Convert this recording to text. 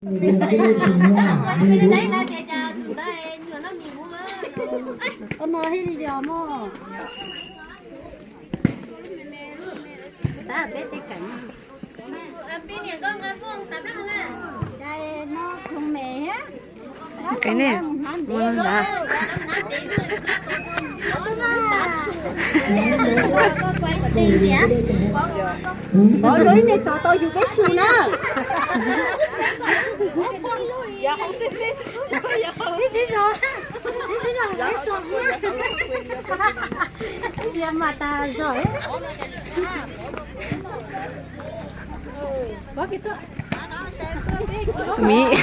Cái này, mua nó giá. Ôi, rồi này tao tao dùng cái xu nữa. Cái gì rồi? Cái gì rồi? Cái gì mà ta rồi? Tus miv.